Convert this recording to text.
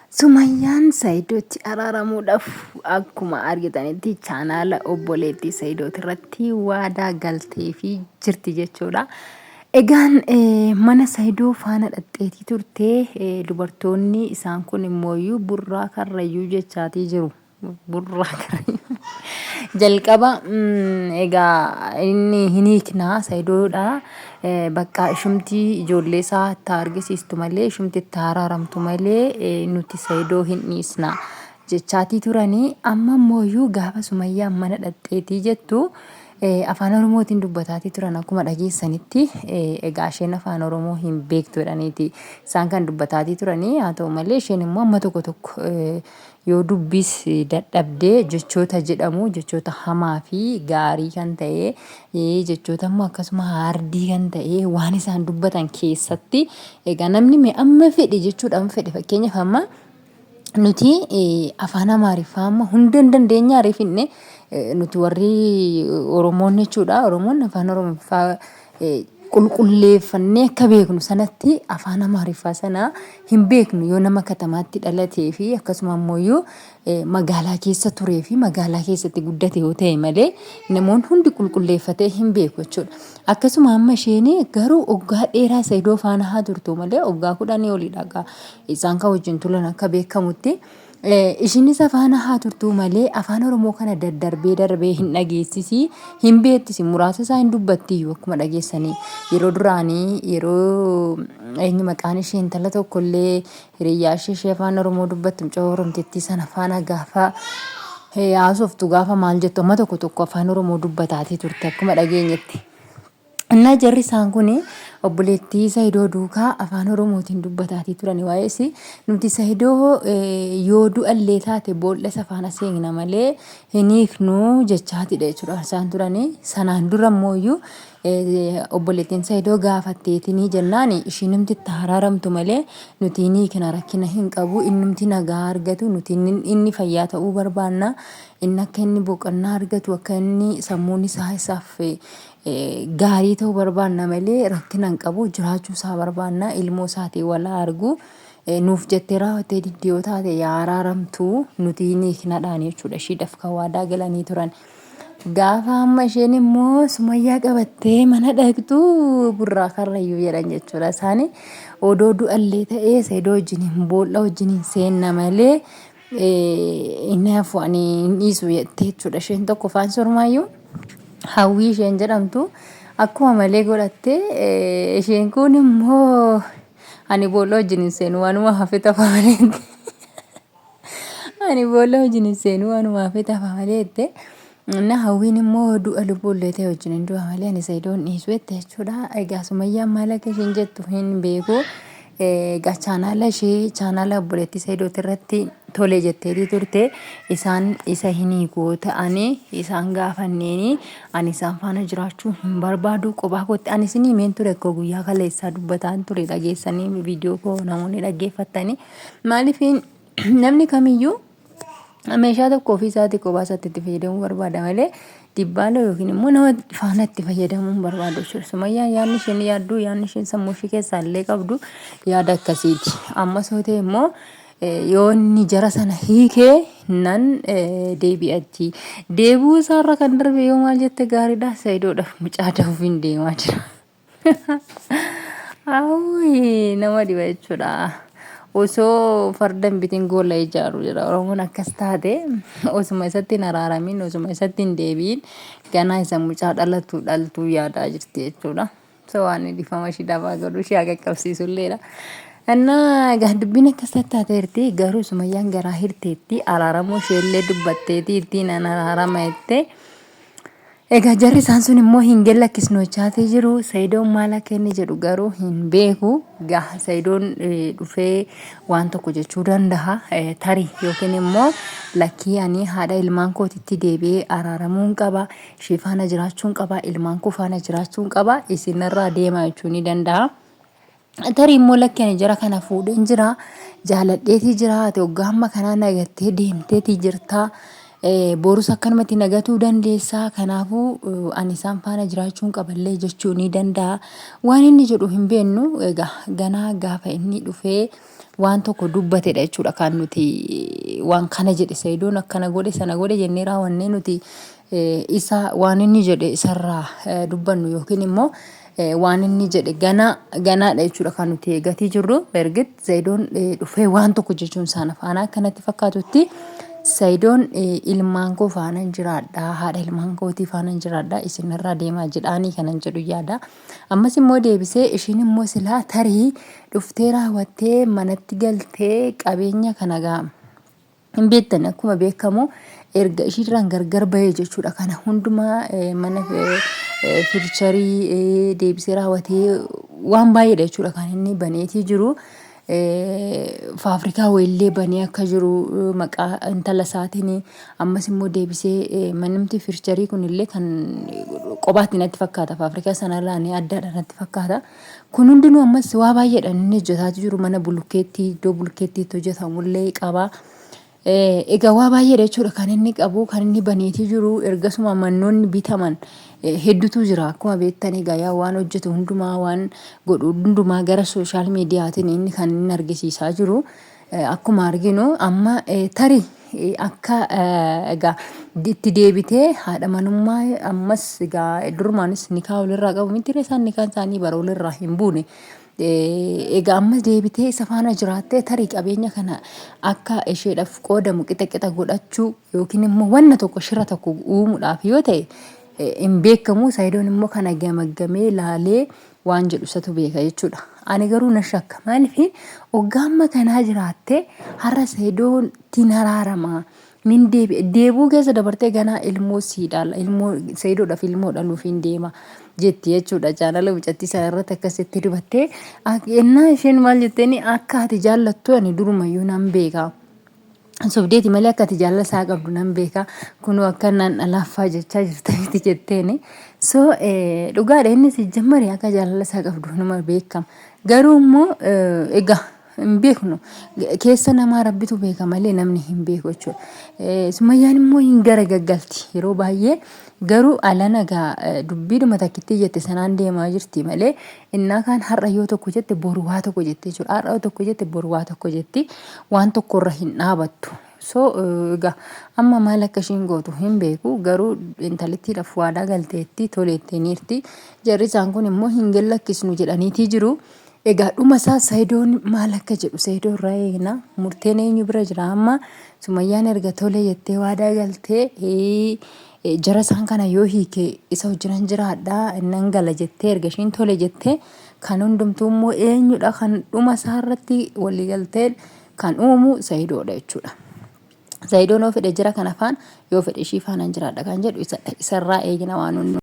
Sumayyaan Saidootti araaramuudhaaf akkuma argitanitti chaanaala obboleettii Saidooti irratti waadaa galteefii jirti jechuudha. Egaan mana Saidoo faana dhaqxeetii turte dubartoonni isaan kun immooyyuu burraa karrayyuu jechaatii jiru. Burraa karrayyuu. Jalqaba egaa inni hin hiiknaa Saidoodha. Bakka ishumti ijoollee isaa itti argisiistu malee ishumti itti araaramtu malee nuti Saidoo hin dhiisna jechaatii turanii amma immooyyuu gaafa Sumayyaan mana dhaqxeetii jettu afaan Oromootiin dubbataatii turan akkuma dhageessanitti egaa isheen afaan Oromoo hin beektu jedhaniiti isaan kan dubbataatii turanii haa ta'u malee isheen immoo amma tokko tokko yoo dubbis dadhabdee jechoota jedhamu jechoota hamaa fi gaarii kan ta'e jechoota immoo akkasuma haardii kan ta'e waan isaan dubbatan keessatti egaa namni mee amma fedhe jechuudha amma fedhe fakkeenyaaf amma nuti afaan Amaariffaa amma hunda hin dandeenya ariifinne nuti warri Oromoon jechuudha. Oromoon afaan Oromoffaa qulqulleeffannee akka beeknu sanatti afaan Amaariffaa sana hin beeknu yoo nama katamaatti dhalatee fi akkasuma ammoo magaalaa keessa turee fi magaalaa keessatti guddate yoo ta'e malee namoonni hundi qulqulleeffatee hin beeku jechuudha. Akkasuma amma isheen garuu waggaa dheeraa Saidoo faana haa turtu malee waggaa 10 olidha isaan kan wajjin turan akka beekamutti. Ishiinis afaana haa turtuu malee afaan Oromoo kana daddarbee darbee hin dhageessisi hin beettisi muraasa isaa hin dubbattiyyuu akkuma dhageessanii yeroo duraanii yeroo eenyu maqaan ishee intala tokkollee hiriyyaa ishee ishee afaan Oromoo dubbattu mucaa Oromtittii sana faana gaafa haasoftu gaafa maal jettu amma tokko tokko afaan Oromoo dubbataatii turte akkuma dhageenyetti. Innaa jarri isaan kun obboleettii Sahidoo duukaa afaan Oromootiin dubbataatii turani waa'ee isii nuti Sahidoo yoo du'allee taate boolla isa faana seegna malee hin hiiknu jechaatidha jechuudha isaan turani. Sanaan dura immooyyuu obboleettiin Sahidoo gaafatteetinii jennaan ishiinumti itti araaramtu malee nuti hin hiikna rakkina hin qabu innumti nagaa argatu nuti inni fayyaa ta'uu barbaanna inni akka inni boqonnaa argatu akka inni sammuun isaa isaaf gaarii ta'uu barbaanna malee rakkina hin qabu jiraachuu isaa barbaanna ilmoo isaatiin wal haa argu nuuf jettee raawwattee diddee yoo taate yaa araaramtu nuti ni hiiknadhaan jechuudha ishiidhaaf kan waadaa galanii turan. Gaafa amma isheen immoo sumayyaa qabattee mana dhaqxu burraa karrayyuu jedhan jechuudha isaani odoo du'allee ta'ee seedoo wajjiniin boolla wajjiniin seenna malee inni hafu ani hin dhiisu jettee jechuudha isheen tokko faan sormaayyuu hawwii isheen jedhamtu akkuma malee godhatte isheen kun immoo ani boolla wajjin hin seenu waanuma hafe tafa malee jette. Ani boolla wajjin hin seenu waanuma hafe tafa malee jette. Na hawwiin immoo du'a lubbuullee ta'e wajjin hin du'a malee ani Sa'idoon dhiisu jette jechuudha. Egaa Sumayyaan maal akka isheen jettu hin beeku. Egaa chaanaala ishee chaanaala obboleettii Sa'idooti irratti tole jetteetii turte. Isaan isa hin hiiku ta'anii isaan gaafanneeni ani isaan faana jiraachuu hin barbaadu kophaa kootti ani isin himeen ture akkoo guyyaa kaleessaa dubbataan ture dhageessanii viidiyoo koo namoonni dhaggeeffattanii maaliif namni kamiyyuu meeshaa tokko ofii isaatii kophaa isaatti itti fayyadamuu barbaada malee dibbaala yookiin immoo nama faana itti fayyadamuu hin barbaadu jechuudha. Sumayyaan yaadni isheen yaaddu yaadni isheen sammuu ishee keessaa illee qabdu yaada akkasiiti. Ammas yoo ta'e immoo yoo inni jara sana hiikee nan deebi'atti. Deebi'uu isaarra kan darbe yoo maal jette gaariidha Sa'idoodhaaf mucaa da'uuf hin deemaa jira. Awwi nama dhiba jechuudha. Osoo farda hin bitin goola ijaaru jedha Oromoon akkas taate osuma isatti hin araaramin osuma isatti hin deebi'in ganaa isa mucaa dhalatu dhaltuu yaadaa jirti jechuudha. So waan dhifama ishii dhabaa godhu ishii haa qaqqabsiisu illeedha. Innaa egaa dubbiin akkas taataateerti garuu Sumayyaan garaa hirteetti araaramuu isheellee dubbatteeti ittiin an araarama jettee. Egaa jarri isaan sun immoo hin gallakkisnu jechaatii jiru. Sayidoon maal akka inni jedhu garuu hin beeku. Egaa Sayidoon dhufee waan tokko jechuu danda'a. Tarii yookiin immoo lakkii ani haadha ilmaan kootitti deebi'ee araaramuun qaba. Ishee faana jiraachuun qaba. Ilmaan koo faana jiraachuun qaba. Isinirraa deemaa jechuu ni danda'a. Tarii immoo lakki ani jara kana fuudheen jira jaaladheetii jira ati hoggaa amma kanaa nagattee deemteetii jirta borus akkanumatti nagatuu dandeessaa kanaafuu ani isaan faana jiraachuun qaballee jechuu ni danda'a waan inni jedhu hin beennu egaa ganaa gaafa inni dhufee waan tokko dubbatedha jechuudha kan nuti waan kana jedhe Sayidoon akkana godhe sana godhe jennee raawwannee nuti isa waan inni jedhe isarraa dubbannu yookiin immoo waan inni jedhe ganaa ganaadha jechuudha kan nuti eegatii jirru. Ergit Sayidoon dhufee waan tokko jechuun isaan afaanaa akkanatti fakkaatutti Sayidoon ilmaan koo faanan jiraadha haadha ilmaan kootii faanan jiraadha isinirraa deemaa jedhaanii kanan jedhu yaada. Ammas immoo deebisee ishiin immoo silaa tarii dhuftee raawwattee manatti galtee qabeenya kana gaa hin beektan akkuma beekamu erga ishiirraan gargar bahee jechuudha kana hundumaa mana fiicharii deebisee raawwatee waan baay'eedha jechuudha kan inni baneetii jiru. Faafrikaa wayiillee banee akka jiru maqaa intala isaatiin ammas immoo deebisee manumti fiicharii kunillee kan qobaatti natti fakkaata faafrikaa sanarraa ni addaadha natti fakkaata. Kun hundinuu ammas waa baay'eedha inni hojjetaa jiru mana bulukkeettii iddoo bulukkeettiitti hojjetamullee qaba. Egaa waa baay'eedha jechuudha kan inni qabu kan inni baneetii jiru ergasuma mannoonni bitaman hedduutu jira akkuma beektan egaa yaa waan hojjetu hundumaa waan godhu hundumaa gara sooshaal miidiyaatiin inni kan inni argisiisaa jiru akkuma arginu amma tarii akka egaa itti deebitee haadha manummaa ammas egaa durumaanis nikaa walirraa qabu miti isaan nikaan isaanii bara walirraa hin buune. Egaa ammas deebitee isa faana jiraattee tarii qabeenya kana akka isheedhaaf qoodamu qixa qixa godhachuu yookiin immoo wanna tokko shira tokko uumuudhaaf yoo ta'e hin beekamu. Sayidoon immoo kana gamaggamee laalee waan jedhu isatu beeka jechuudha. Ani garuu na shakka. Maaliif waggaa amma kanaa jiraattee har'a Sayidoon ittiin araarama. Nin deebi'e. Deebi'uu keessa dabartee ganaa ilmoo sii dhala. Ilmoo Sayidoodhaaf ilmoo dhaluuf hin deema jetti jechuudha. Chaanala mucattii sana irratti akkasitti dubattee ennaa isheen maal jetteeni akka ati jaallattu ani durumayyuu nan beeka. Sobdeeti malee akka ati jaalala isaa qabdu nan beeka. Kunoo akka naan dhalaaffaa jechaa jirta miti jetteeni. So dhugaadha inni si jammare akka jaalala isaa qabdu numa beekama. Garuu immoo egaa hin beeknu. Keessa namaa rabbitu beeka malee namni hin beeku jechuudha. Sumayyaan immoo hin garagaggalti yeroo baay'ee garuu alana gaa dubbiidhuma takkittii jette sanaan deemaa jirti malee innaa kaan har'a yoo tokko jette boru waa tokko jette jechuudha. Har'a yoo tokko jette boru waa tokko jetti waan tokkorra hin dhaabattu. So egaa amma maal akka ishiin gootu hin beeku garuu intalittiidhaaf waadaa galteetti toleetteeniirti. Jarri isaan kun immoo hin gallakkisnu jedhaniitii jiru. Egaa dhuma isaa Sayidoon maal akka jedhu Sayidoo irraa eegna. Murteen eenyu bira jira amma? Sumayyaan erga tole jettee waadaa galtee jara isaan kana yoo hiike isa wajjinan jiraadha nan gala jettee erga ishiin tole jettee kan hundumtuu immoo eenyudha kan dhuma isaa irratti walii galteen kan uumu Sayidoodha jechuudha. Sayidoon yoo fedhe jara kana faan yoo fedhe ishii faanan jiraadha kan jedhu isarraa eegna waan hundumaa.